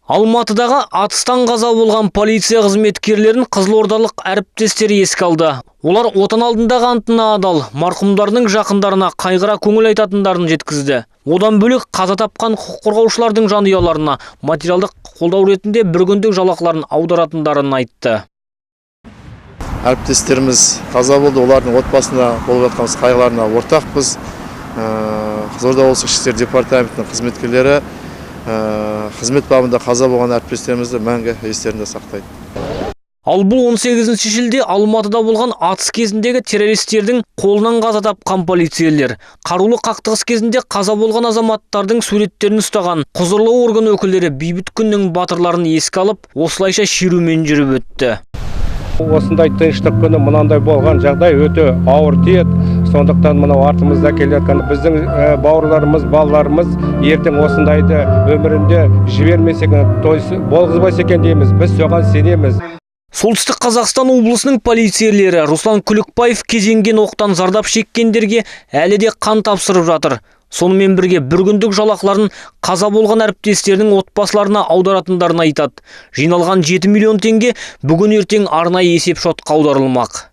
Алматыдағы атыстан қаза болған полиция қызметкерлерін қызылордалық әріптестері еске алды. Олар Отан алдындағы антына адал марқұмдардың жақындарына қайғыра көңіл айтатындарын жеткізді. Одан бөлек, қаза тапқан құқық қорғаушылардың жанұяларына материалдық қолдау ретінде бір күндік жалақыларын аударатындарын айтты. Әріптестеріміз қаза болды, олардың отбасына болып жатқан қайғыларына ортақпыз. Қызылорда облысы Ішкі істер департаментінің қызметкерлері қызмет бабында қаза болған әріптестерімізді мәңгі естерінде сақтайды. Ал бұл 18 шілде Алматыда болған атыс кезіндегі террористердің қолынан қаза тапқан полицейлер. Қарулы қақтығыс кезінде қаза болған азаматтардың суреттерін ұстаған құзырлы орган өкілдері бейбіт күннің батырларын еске алып, осылайша шерумен жүріп өтті. Осындай тыныштық күні мынандай болған жағдай өте ауыр тиеді. Сондықтан мынау артымызда келе жатқан біздің бауырларымыз, балаларымыз ертең осындайды өмірінде жібермесе екен, то есть болғызбаса екен дейміз. Біз соған сенеміз. Солтүстік Қазақстан облысының полицейлері Руслан Күлікбаев кезенген оқтан зардап шеккендерге әлі де қан тапсырып жатыр. Сонымен бірге бір күндік жалақыларын қаза болған әріптестерінің отбасыларына аударатындарын айтады. Жиналған 7 миллион теңге бүгін ертең арнайы есеп шотқа аударылмақ.